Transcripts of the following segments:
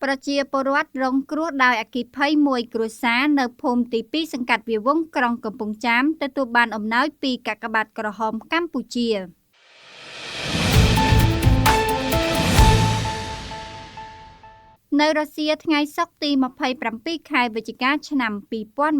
ប្រជាពលរដ្ឋរងគ្រោះដោយអគ្គិភ័យមួយគ្រួសារនៅភូមិទី2សង្កាត់វាលវង់ក្រុងកំពង់ចាមទទួលបានអំណោយពីកាកបាទក្រហមកម្ពុជានៅរុស្ស៊ីថ្ងៃសុក្រទី27ខែវិច្ឆិកាឆ្នាំ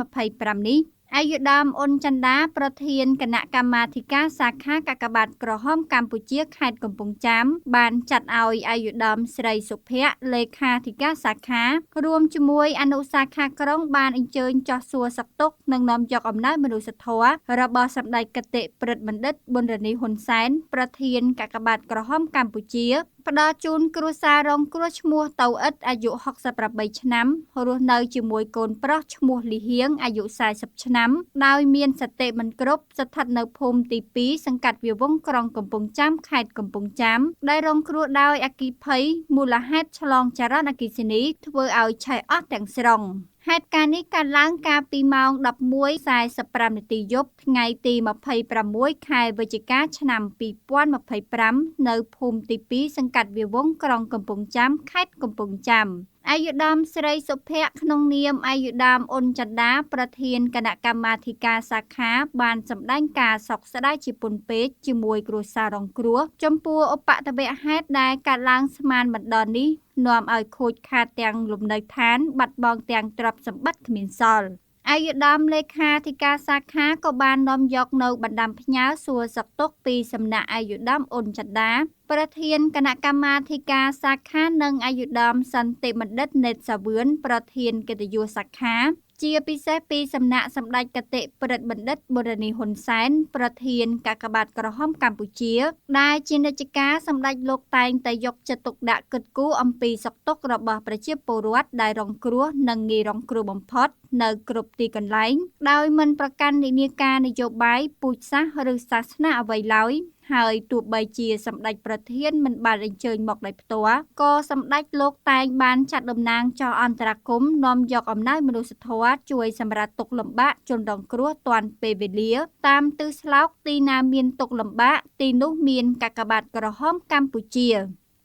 2025នេះឯកឧត្តមអ៊ុនចន្ទាប្រធានគណៈកម្មាធិការសាខាកាកបាទក្រហមកម្ពុជាខេត្តកំពង់ចាមបានចាត់ឲ្យឯកឧត្តមស្រីសុភ័ក្រលេខាធិការសាខារួមជាមួយអនុសាខាក្រុងបានអញ្ជើញចុះសួរសុខទុក្ខនិងនាំយកអំណោយមនុស្សធម៌របស់សម្ដេចគតិព្រឹទ្ធបណ្ឌិតប៊ុនរ៉ានីហ៊ុនសែនប្រធានកាកបាទក្រហមកម្ពុជាផ្ដល់ជូនគ្រួសាររងគ្រោះឈ្មោះតៅអិតអាយុ68ឆ្នាំរស់នៅជាមួយកូនប្រុសឈ្មោះលីហៀងអាយុ40ឆ្នាំដោយមានសតិមិនគ្រប់ស្ថិតនៅភូមិទី2សង្កាត់វាលវង់ក្រុងកំពង់ចាមខេត្តកំពង់ចាមដែលរងគ្រោះដោយអគ្គិភ័យមូលហេតុឆ្លងចរន្តអគ្គិសនីធ្វើឲ្យឆេះអស់ទាំងស្រុងហេតុការណ៍នេះកើតឡើងកាលពីម៉ោង 11:45 នាទីយប់ថ្ងៃទី26ខែវិច្ឆិកាឆ្នាំ2025នៅភូមិទី2សង្កាត់វាលវង់ក្រុងកំពង់ចាមខេត្តកំពង់ចាមឯកឧត្តមស្រីសុភ័ក្រក្នុងនាមឯកឧត្តមអ៊ុនចន្ទាប្រធានគណៈកម្មាធិការសាខាបានសម្ដែងការសោកស្ដាយជាពន់ពេកជាមួយគ្រួសាររងគ្រោះចំពោះឧបទ្ទវហេតុដែលកើតឡើងស្មានមិនដល់នេះនាំឲ្យខូចខាតទាំងលំនៅឋានបាត់បង់ទាំងទ្រព្យសម្បត្តិគ្មានសល់ឯកឧត្តមលេខាធិការសាខាក៏បាននាំយកនៅបណ្ដាំផ្ញើសួរសុខទុក្ខពីសំណាក់ឯកឧត្តមអ៊ុនចន្ទាប្រធានគណៈកម្មាធិការសាខានិងឯកឧត្តមសន្តិបណ្ឌិតណេតសាវឿនប្រធានកិត្តិយសសាខាជាពិសេសពីសំណាក់សម្ដេចគតិព្រឹទ្ធបណ្ឌិតប៊ុនរ៉ានីហ៊ុនសែនប្រធានកាកបាទក្រហមកម្ពុជាដែលជានិច្ចការសម្ដេចលោកតែងតែយកចិត្តទុកដាក់គិតគូរអំពីសុខទុក្ខរបស់ប្រជាពលរដ្ឋដែលរងគ្រោះនិងងាយរងគ្រោះបំផុតនៅគ្រប់ទីកន្លែងដោយមិនប្រកាន់និន្នាការនយោបាយពូជសាសន៍ឬសាសនាអ្វីឡើយហើយទោះបីជាសម្ដេចប្រធានមិនបានអញ្ជើញមកដោយផ្ទាល់ក៏សម្ដេចលោកតែងបានចាត់តំណាងចុះអន្តរាគមន៍នាំយកអំណោយមនុស្សធម៌ជួយសម្រាប់ទុក្ខលំបាកជនរងគ្រោះទាន់ពេលវេលាតាមទិសស្លោកទីណាមានទុក្ខលំបាកទីនោះមានកាកបាទក្រហមកម្ពុជា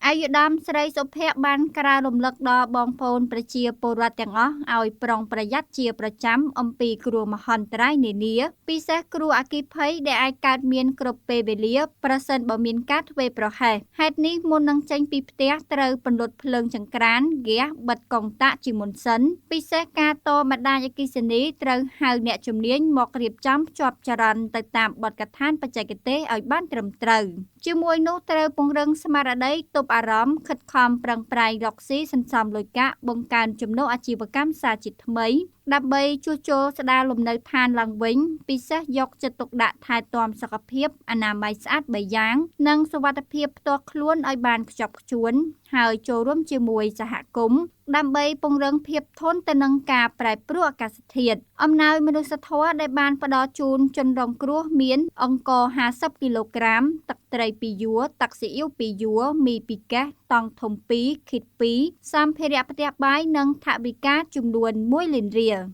ឯកឧត្តមស្រីសុភ័ក្របានក្រើនរំលឹកដល់បងប្អូនប្រជាពលរដ្ឋទាំងអស់ឲ្យប្រុងប្រយ័ត្នជាប្រចាំអំពីគ្រោះមហន្តរាយនានាពិសេសគ្រោះអគ្គិភ័យដែលអាចកើតមានគ្រប់ពេលវេលាប្រសិនបើមានការធ្វេសប្រហែសហេតុនេះមុននឹងចេញពីផ្ទះត្រូវពន្លត់ភ្លើងចង្ក្រានហ្គាសបិទកុងតាក់ជាមុនសិនពិសេសការតបណ្ដាញអគ្គិសនីត្រូវហៅអ្នកជំនាញមករៀបចំភ្ជាប់ចរន្តទៅតាមបទដ្ឋានបច្ចេកទេសឲ្យបានត្រឹមត្រូវជាមួយនោះត្រូវពង្រឹងស្មារតីទប់អារម្មណ៍ខិតខំប្រឹងប្រែងរកស៊ីសន្សំលុយកាក់បង្កើនចំណូលអាជីវកម្មសាជាថ្មីដើម្បីជួសជុលស្ដារលំនៅឋានឡើងវិញពិសេសយកចិត្តទុកដាក់ថែទាំសុខភាពអនាម័យស្អាតបីយ៉ាងនិងសុវត្ថិភាពផ្ទាល់ខ្លួនឲ្យបានខ្ជាប់ខ្ជួនហើយចូលរួមជាមួយសហគមន៍ដើម្បីពង្រឹងភាពធន់ទៅនឹងការប្រែប្រួលអាកាសធាតុអំណោយមនុស្សធម៌ដែលបានផ្ដល់ជូនជនរងគ្រោះមានអង្ករ50គីឡូក្រាមទឹកត្រី2យួរទឹកស៊ីអ៊ីវ2យួរមី2កេះតង់ធំ2ឃីត2សម្ភារៈផ្ទះបាយនិងថវិកាចំនួន1លានរៀល។